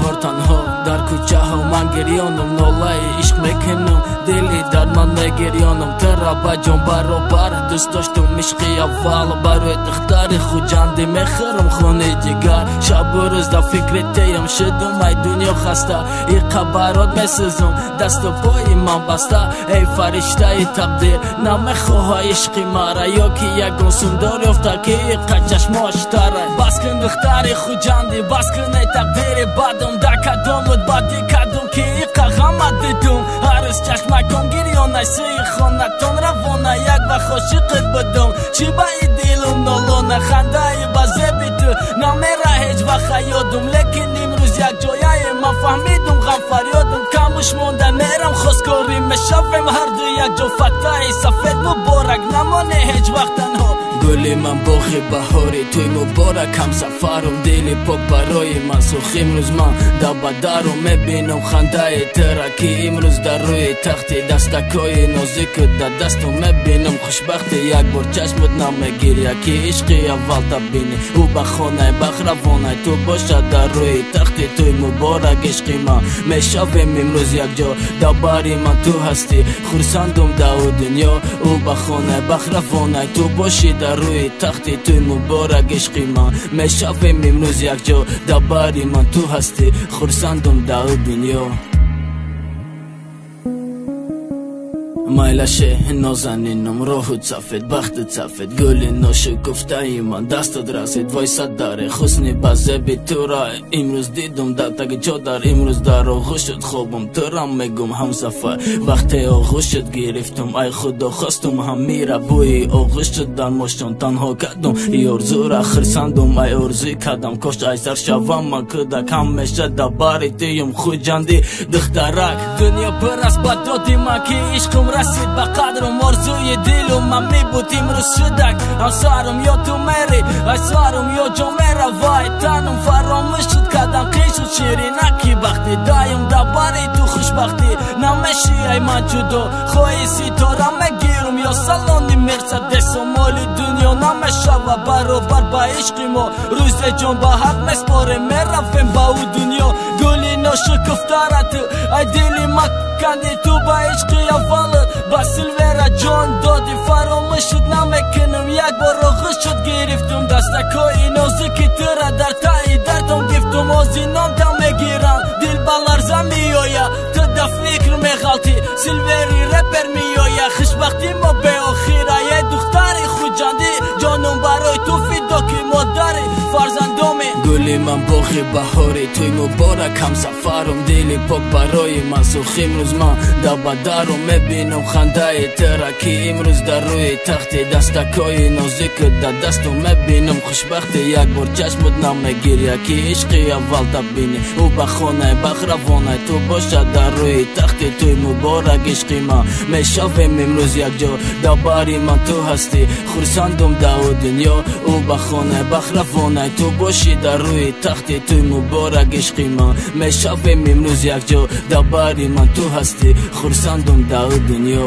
бор танҳо дар кӯчаҳо ман гирёнам, нолаи ишқ мекунам, дили дар ман мегирёнам. Тура ба ҷон баробар дӯст доштум ишқи аввал, барои духтари Хуҷандӣ мехӯрам хуни ҷигар. Шабу рӯз дар фикри теям шудум, ай дунё хаста, иқа барот месӯзум, дасту пои ман баста. Эй фариштаи тақдир, намехоҳа ишқи мара, ё ки ягон сундор ёфта ки иқа чашмош тара. Бас кун духтари Хуҷандӣ, бас кун эй тақдири бадум, дар кадомут бадӣ кадум ки иқа ғама дидум. Ҳар рӯз чашмакон гирёна, сӯи хонатон равона, як вақт ошиқат будум, чӣ ба и дилум нолона. Хандаи ба зеби ту намера ҳеҷ вақт хаёдум, лекин имрӯз як ҷояе ман фаҳмидум ғам фарёдум. Камуш монда мерам хосгорӣ, мешавем ҳарду якҷо. Фатаи сафед муборак, намоне ҳеҷ вақт танҳо. Гули ман боғи баҳори туй муборак, ҳамсафарум, дили пок барои ман сӯх. Имрӯз ман дабадару мебинам хандаи тура, ки имрӯз дар рӯи тахти дастакҳои нозикут дар дасту мебинам хушбахти. Як бор чашмут намегиря, ки ишқи аввал табинӣ, ӯ ба хонаи бахт равонай, ту бошад дар рӯи тахти туй муборак ишқи ман. Мешавем имрӯз якҷо, дар бари ман ту ҳастӣ, хурсандум дар дунё, ӯ ба хонаи бахт равонай, ту бошӣ дар рӯи тахти туй муборак ишқи ман. Мешавем имрӯз якҷо, дар бари ман ту ҳастӣ, хурсандум дар дунё. Майлаше нозанинум, роҳут сафед, бахтут сафед, гули ношукуфтаи ман дастат расид, войсад даре хусни ба зеби тура имрӯз дидум дар таги чодар, имрӯз дар оғӯшат хобум, турам мегум ҳамсафар. Вақте оғӯшат гирифтум, ай худо хостум ҳамира, бӯи оғӯшат дар мошон танҳо кардум, и орзура хирсандум, ай орзуи кардам, кош ай сар шавам ман кӯдак, ҳамеша дар бари туюм Хуҷандӣ духтарак. Дунё пур аст ба доди ман, ки ишқум расид ба қадрум, орзуи дилум ман мебуд имрӯз шудак ҳамсарум. Ё ту мери ай сарум, ё ҷон меравай, танум фаромӯш шуд кардам қишу ширинаки бахти. Даюм дар бари ту хушбахтӣ, намеши ай ман ҷудо, хоҳи ситора мегирум ё салони Мерседесу. Моли дунё намешава баробар ба ишқи мо, рӯзе ҷон ба ҳақ меспорем, меравем ба ӯ дунё. Гули ношукуфтара ту ай дили ман канди, ту ба ишқи аввалат ба Силвера ҷон додӣ, фаромӯш шуд намекунам, як бор оғӯшат гирифтум, дастакҳои нозики тура дар таи дардом гифтум. Озиномта мегирам, дил ба ларза меояд, ту дар фикр меғалтӣ, Силвери репер меояд. Хушбахтӣ мо беохира, е духтари Хуҷандӣ, ҷонум барои ту фидо, ки модари фарзандоме. Гули ман боғи баҳори туй муборак, ҳамсафарум, дили пок барои ман сӯх. Имрӯз ман дабадару мебинам хандаи тура, ки имрӯз дар рӯи тахти дастакҳои нозикут дар дасту мебинам хушбахти. Як бор чашмут намегиря, ки ишқи аввал табинӣ, ӯ ба хонаи бахт равонай, ту бошад дар рӯи тахти туй муборак ишқи ман. Мешавем имрӯз якҷо, дар бари ман ту ҳастӣ, хурсандум дар дунё, ӯ ба хонаи бахт равонай, ту бошӣ дар рӯи тахти туй муборак ишқи ман. Мешавем имрӯз якҷо, дар бари ман ту ҳастӣ, хурсандум дар дунё.